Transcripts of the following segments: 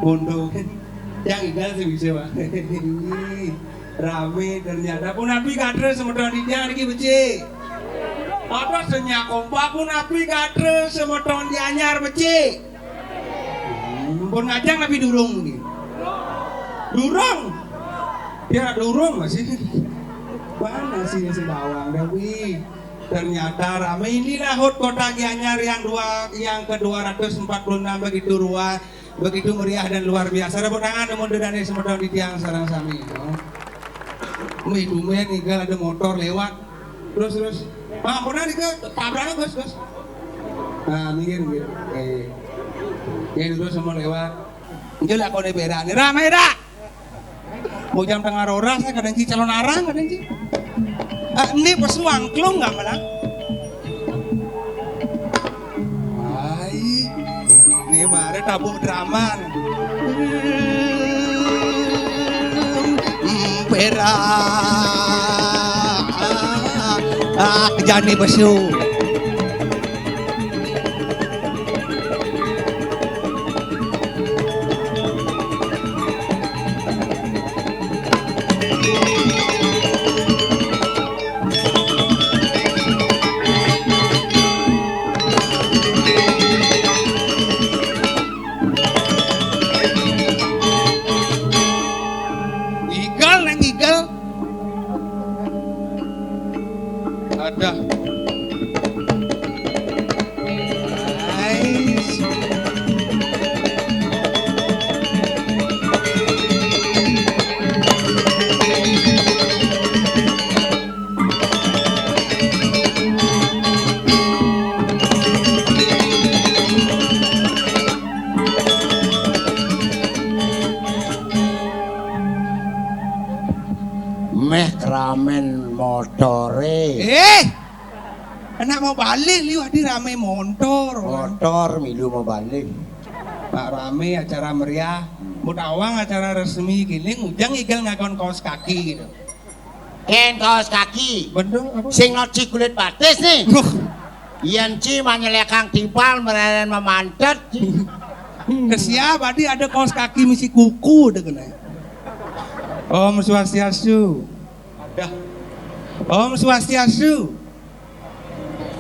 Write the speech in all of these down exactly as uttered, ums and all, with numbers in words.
Pundung. Yang igal sih bisa, Pak. Rame ternyata. Punapi katre semeton titiang niki becik. Apa senyak kompak punapi katre semeton Gianyar becik. Hmm, pun ngajang tapi durung niki. Durung. Ya durung masih. Mana sih si bawang tapi ternyata rame. Inilah hut kota Gianyar yang dua, yang ke dua ratus empat puluh enam, begitu ruas, begitu meriah dan luar biasa. Tepuk tangan untuk dane semeton titiang sareng sami. Oh. Wih, tumben nih, ada motor lewat. Terus, terus. Pak, pernah nih ke tabrakan, Gus, Gus? Nah, minggir, minggir. Eh. Ya, terus sama lewat. Nggih, lakone berane. Rame, rak. Bujang tengah roras, kadang ki calon arang, kadang ki. Ah, ini pesu angklung nggak malah? Ai, ini mare tabuh draman. Perak. Ah, jani pesu. Igal nang igal. Ada. Ais. Meh keramen motore. Eh, enak mau balik liu adi rame montor. Motor milu mau balik. Pak, rame acara meriah, mutawang acara resmi gini, ngujang igal ngakon kaos kaki gitu. Ken kaos kaki. Bener apa? Sing noci kulit batis nih. Loh. Yen ci manyelekang timpal mereren memantet. Kesiap adi ada kaos kaki misi kuku deh kena. Om Swastiastu. Ada. Om Swastiastu.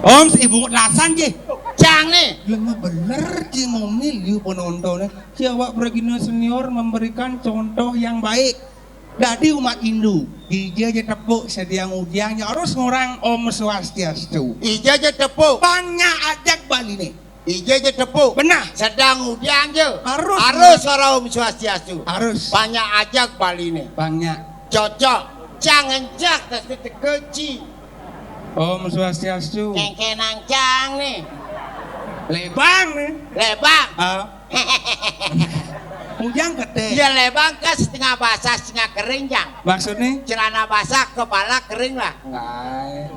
Om si ibu lasan je. Cang nih. Lemah bener ci momil yu penontonnya. Si awak Pragina Senior memberikan contoh yang baik. Dadi umat Hindu, ija ja tepuk, sedang udiang ja harus ngorang Om Swastiastu. Ija ja tepuk. Pang nyak ajak baline. Ija ja tepuk. Benah. Sedang udiang ja. Harus. Harus ngorang Om Swastiastu. Harus. Pang nyak ajak baline. Pang nyak. Cocok. Cang encak tas teke ci. Om Swastiastu. Kengkenang cang nih. Lebang nih. Lebang. Ah. Ujang gede. Ya lebang kan setengah basah, setengah kering, Jang. Maksudnya? Celana basah, kepala kering lah. Ngai.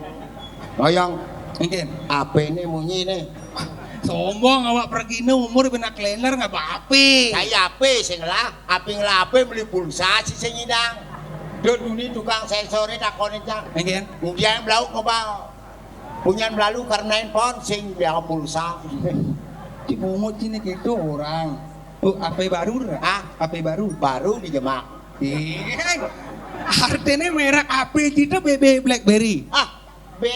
Goyang. Mungkin. Apa ini munyi nih? Sombong awak pergi nih, umur bina klener nggak apa-apa. Saya apa sih ngelah? Apa ngelah apa beli pulsa sih sing nyidang. Dut nuni tukang sensornya takonin, Jang. Mungkin. Kemudian blau ngebal. Punyan belalu karena handphone sing biar pulsa. Di bungut sini gitu orang. Oh, H P baru dah. Ah, H P baru. Baru di Demak. Iya. Artinya merek H P gitu B B BlackBerry. Ah, B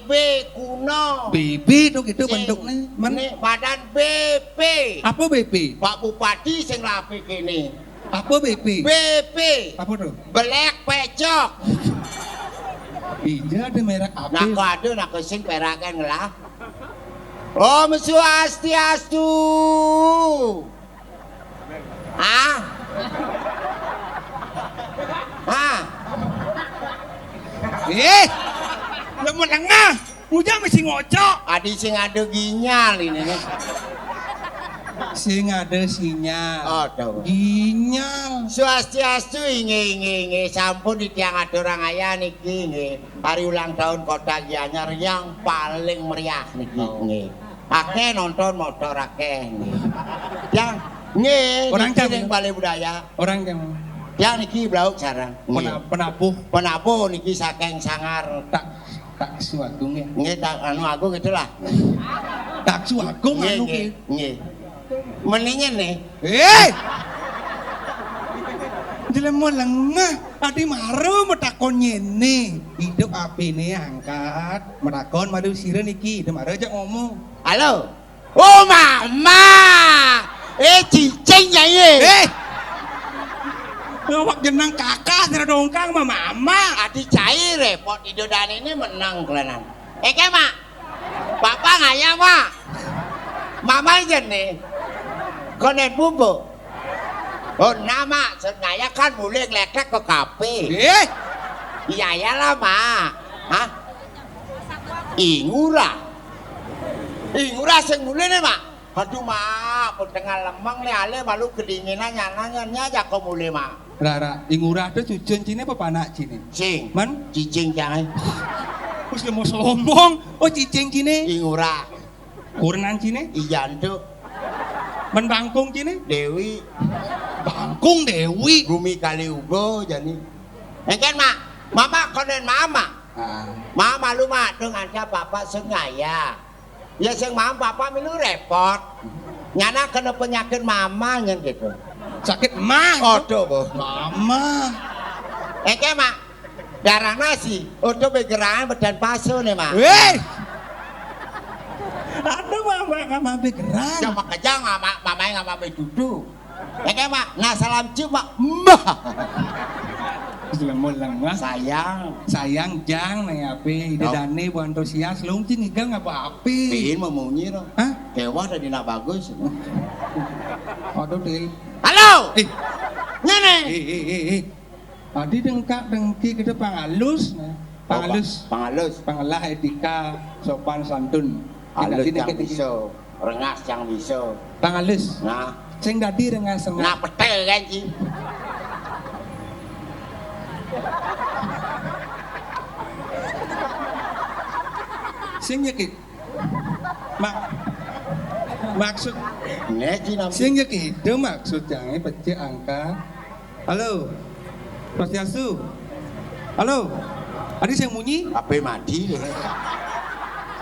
B kuno. B B tuh gitu bentuknya. Men- ini badan B P. Apa B P? Pak Bupati sing lapik ini. Apa B P? B P. Apa tuh? Belek pecok. Iya, ada merek apa? Nak ada, nak sing perakan lah. Om Swastiastu. Ah. Ah. Eh, lemu tengah. Ujang mesti ngocok. Adi sing ada ginyal ini nih. Sing ada sinyal. Aduh. Ginyal. Swastiastu, inggih, inggih, inggih. Sampun titiang aturang ayah niki, inggih. Hari ulang tahun Kota Gianyar yang paling meriah niki, oh, inggih. Akeh nonton motor akeh, inggih. Yang, inggih, orang niki jam. Ring Balai Budaya. Orang jam. Yang niki blauk sareng. Inggih. Pena-, penabuh. Penabuh niki saking Sanggar. Tak, tak suatu nggih. Nggih, tak anu aku gitulah. Tak suatu. Nggih, anu nggih, ki. Nggih. Mendingan nih. Eh! Jelema lengah, adi mara matakon nyene. Idup apine angkat, matakon madu sira niki, idup mara jak ngomong. Halo. Oh, mama. Eh, cicing ya ye. Eh! Awak jeneng kakak sira dongkang mah mama. Adi cai repot idup dan ini menang kelenan. Eke, Mak. Papa ngaya, Mak. Mama jene. Konen bubuk. Oh, nama, sengaya kan mulai ngeletek ke kafe. Eh? Iya, iyalah, Mak. Hah? Ingura. Ingura sing mulai nih, Mak. Aduh, Mak, tengah lemeng nih, ale malu kedinginan, nyananya aja kok mulai, Mak. Rara, Ingura tuh cucun cine apa panak cine? Cing. Man? Cicing jangan. Terus dia mau sombong, oh cicing cine. Ingura. Kurnan cine? Ijantu. Men bangkung cine? Dewi. Bangkung Dewi. Gumi kali ugo jani. Engken, Mak. Mama konen mama. Ah. Mama lu, Mak, tuh nganca papa sengaya. Ya sing mau papa milu repot. Nyana kena penyakit mama nyen gitu. Sakit mah. Aduh, boh. Mama. Eke, Mak. Darah nasi. Aduh, begerangan badan pasu nih, Mak. Weh. Aduh, mama, mama begeran. Sama kejang, mama, mama yang mama bedudu. Eke, Mak. Nah, salam cium, Mak. Mbah. Lemah-lemah. Sayang. Sayang, jang, nih, ape. Ide dane, bu antusias. Lung cing igang apa ape? Pin memunyi, loh. Hah? Dewa tadi nak bagus. Aduh, Dil. Halo. Eh. Ngene. Eh, eh, eh, eh. Tadi dengkak dengki kita pangalus, nah. Oh, pangalus. Pangalus. Pangelah etika, sopan santun. Alus. Tadi yang dengkak dengki. Bisa, rengas yang bisa. Pangalus. Nah. Sing dadi rengas-rengas. Nah, petel kan, Ci? Sing nyekit. Mak-, maksud. Nek, Ci, nampi. Sing ya gitu maksud jange becik angka. Halo. Swastiastu. Halo. Adi sing munyi? Ape mati?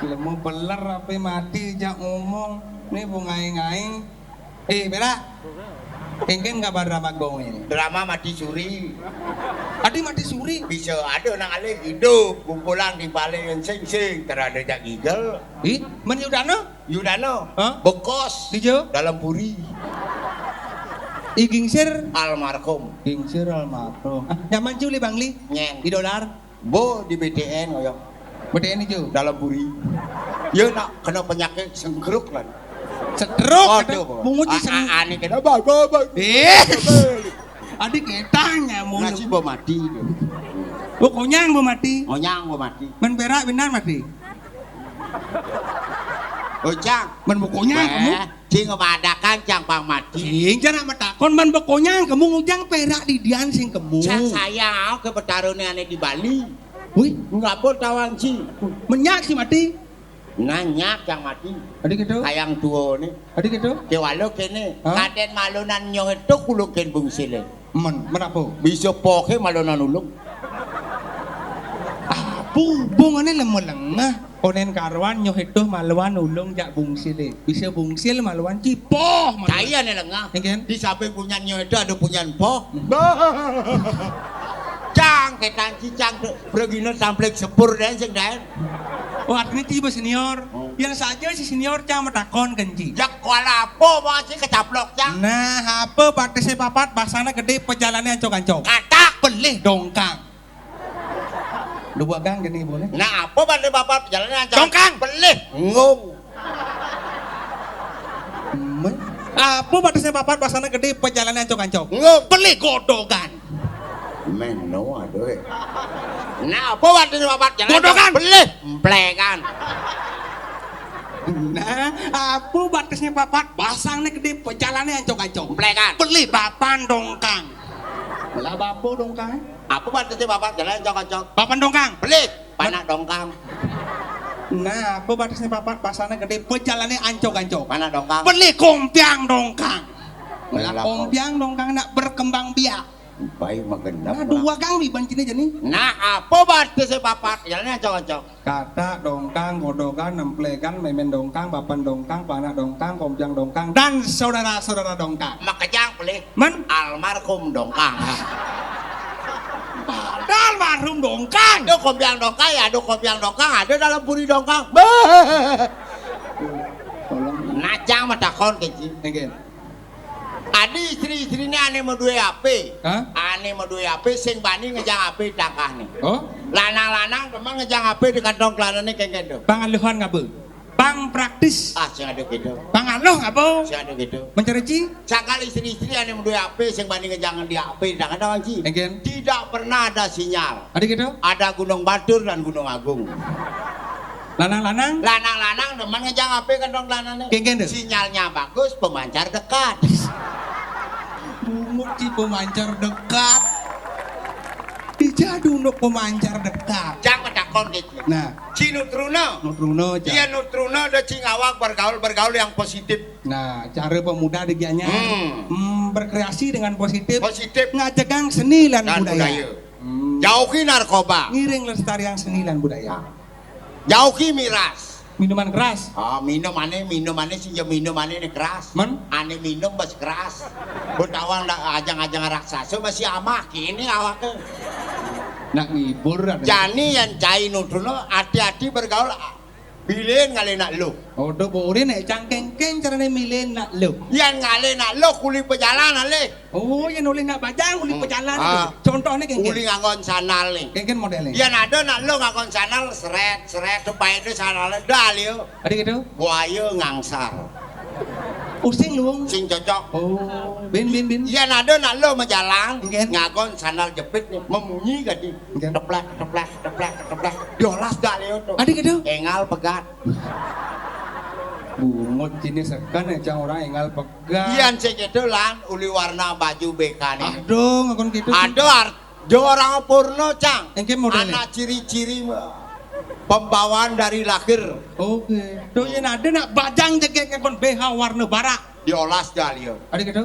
Lemu beler ape mati jak ngomong. Nih bungaing-aing. Eh, Pera. Engken kabar drama gong ini. Drama mati suri. Adi mati suri. Bisa ada nang alih hidup, kumpulan di paling sing sing terada jak gigel. Ih, men Yudana? Yudana. Hah? Bekos. Dija? Dalam puri. I Gingsir? Almarhum. Gingsir almarhum. Ah, nyaman Juli Bangli? Nyen. Di dolar? Bo di B T N ngoyong. B T N ijo? Dalam puri. Ya nak kena penyakit sengkeruk lan. Setruk. Aduh, kata, bo. Mungut di seng- A-, a-, ane kena ba-, ba-, ba-, eh. Adi ketang ya mulu. Nasi bo mati tu. Bo konyang bo mati. Konyang bo mati. Men berak benar mati. Ujang. Men bukonyang kemu. Cing madakan cang pang mati. Cing cara matakon men bukonyang kemu ngujang perak didian sing kemu. Cang sayang ke betarune ane di Bali. Wih, ngapur tawang ci. Menyak si mati. Nanyak cang mati. Adi gitu. Kayang tuo ni. Adi gitu. Kewalo kene. Hah? Kaden malunan nyong itu kulukin bungsile. Men, men apa? Bisa poke malunan ulung. Apa hubungane lemah lengah? Konen karuan nyoh itu maluan ulung jak bungsile. Bisa bungsil maluan cipoh. Cai ane lengah. Engken? Di samping punyan nyoh itu ada punyan poh. Cang ketan cicang tu. Bregina samplek sepur den sing daen. Oh, artinya tiba senior. Oh. Yang saja si senior cang matakon kenci. Jak kuala apa masih kecaplok cang? Nah, apa batisnya papat, basana gede, pejalannya ancok-ancok. Katak. Pelih dongkang. Dua gang gini boleh. Nah, apa batisnya papat, pejalannya ancok? Dongkang. Pelih ngung. Men. Apa batisnya papat, basana gede, pejalannya ancok-ancok? Ngung. Pelih godogan. Meno, aduh. Nah, apa batisnya papat, jalan godogan. Pelih emplekan. Nah, apa batisnya papat, basangnya gede, pejalannya ancok-ancok? Emplekan. Pelih papan dongkang. Lah, bapa dongkang. Apa batesné papat? Jalan ancok-ancok. Papan dongkang. Pelih, panak dongkang. Nah, apa batesné papat? Pasarné gedé, pejalané ancok-ancok. Panak dongkang. Pelih, kompiang dongkang. Lah, kompiang dongkang nak berkembang biak. Baik mah genep. Nah, dua gang wi banciné jani. Nah, apa batesné papat? Jalané ancok-ancok. Katak dongkang, godogan, emplégan, mémén dongkang, papan dongkang, panak dongkang, kompiang dongkang, dan saudara-saudara dongkang. Makejang pelih. Men? Almarhum dongkang. Ada almarhum dongkang. Ada kompiang dongkang, ya, ada kompiang dongkang, ada dalam puri dongkang. Beuh. Tolong. Najang mah takon kéné. Nggih. Adi istri-istriné ané madué apé. Hah? Ané madué apé sing bani ngejang apé tangkahné. Oh? Lanang-lanang demen ngejang apé di kantong celanané kéngkén to. Pangaluhan ngaba? Pang praktis. Ah, sing ada gitu. Pangaluh ngaba? Sing ada gitu. Mencereci? Sangkal istri-istri ané madué apé sing bani ngejang di apé tangkah to, Ji. Kéngkén. Tidak pernah ada sinyal. Ada gitu? Ada Gunung Batur dan Gunung Agung. Lanang-lanang? Lanang-lanang demen ngejang apé kantong celanané. Kéngkén to. Sinyalnya bagus, pemancar dekat. Bungut ci pemancar dekat. Dijadu nuk pemancar dekat. Jang matakon gitu. Nah. Ci Nutruna. Nutruna, Jang. Iya, Nutruna ada ci ngawag bergaul, bergaul yang positif. Nah, cara pemuda digianya. Hmm. Hmm, berkreasi dengan positif. Positif. Ngajegang seni lan budaya. Budaya. Hmm. Jauhi narkoba. Ngiring lestariang seni lan budaya. Jauhi miras. Minuman keras. Ah, minum ané, minum ané, sing ya minum ané né keras. Men? Ané minum bas keras. Betawa ndak ajang-ajang raksasa masih amah kini awaknya. Nak ngibur. Jani yang cai Nutruna, hati-hati bergaul. Bilin ngalih nak luh. Oh, do bori nek cangkengkeng carané milih nak luh. Yan ngalih nak luh kuli pejalan alih. Oh, yén olih nak bajang, olih pejalan. Ah. Contohné kéngkén. Uli nganggon sandal nih. Kéngkén modélné. Yén ada nak luh nganggon sandal, seret, seret, supaya itu sandalnya dal yo. Ada gitu? Buaya ngangsar. Pusing luung. Sing cocok. Oh, bin, bin, bin. Yén ada nak luh majalan, kéngkén, nganggon sandal jepit nih, memunyi gadi. Kéngkén. Teplak, teplak, teplak, teplak. Diolas dak liyo to. Ada gitu? Énggal pegat. Bungut jenis sekan ya, cang orang énggal pegat. Yén sing itu lan uli warna baju B K nih. Aduh, ngakon gitu. Ada art-, dia orang purno, Cang. Engké modélné. Anak ciri-ciri pembawaan dari lahir. Oké. Tuh yén ada nak bajang jegég ngakon B H warna barak. Diolas dah liyo. Ada gitu?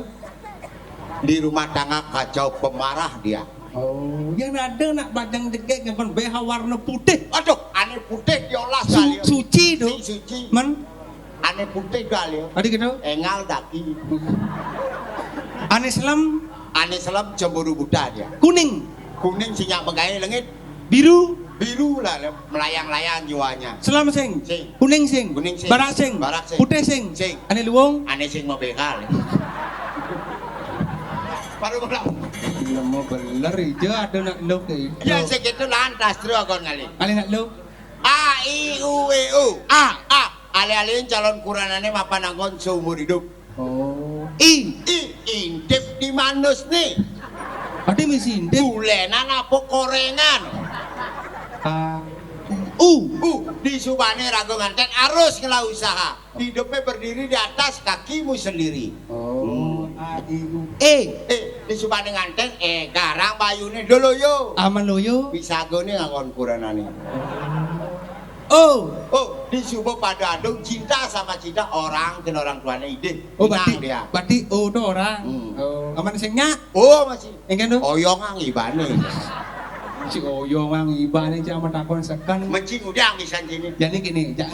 Di rumah tangga kacau pemarah dia. Oh, yén ada nak bajang jegég ngakon B H warna putih. Aduh, ané putih diolas dah liyo. Suci tuh. Sing suci. Men? Ané putih dah liyo. Ada gitu? Énggal daki. Ané selem. Ané selem cemburu buta dia. Kuning. Kuning sing nyak magaé lengit. Biru. Biru lah, melayang-layang jiwanya. Selem sing. Sing. Kuning sing. Kuning sing. Barak sing. Barak sing. Putih sing. Sing. Ané luung. Ané sing mau bekal. Baru pulang. Nemu beler ijo ada nak luh itu. Ya segitu lantas terus akon ngalih. Ngalih nak luh. A, I, U, E, O. A. A. Alih-alihin calon kuranané mapan anggon seumur hidup. Oh. I. I, intip di manus nih. Ada misi intip. Bulenan apa korengan? A. U. U, di subane raga nganten harus ngelah usaha. Hidupnya berdiri di atas kakimu sendiri. Oh, A, I, U. E. Eh, di subane nganten, eh, garang bayune doloyo. Aman loyo. Pisagone nganggon kuranane. Oh. Oh, di suba pada adung cinta sama cinta orang kena orang tuane idih. Oh, berarti, dia. Berarti O itu orang. Hmm. Oh, aman sing nyak. Oh, masih. Engken to? Oyongang ibane. Si oyongang ibane cak matakon seken. Mencing udah pisan sini. Jadi gini, cak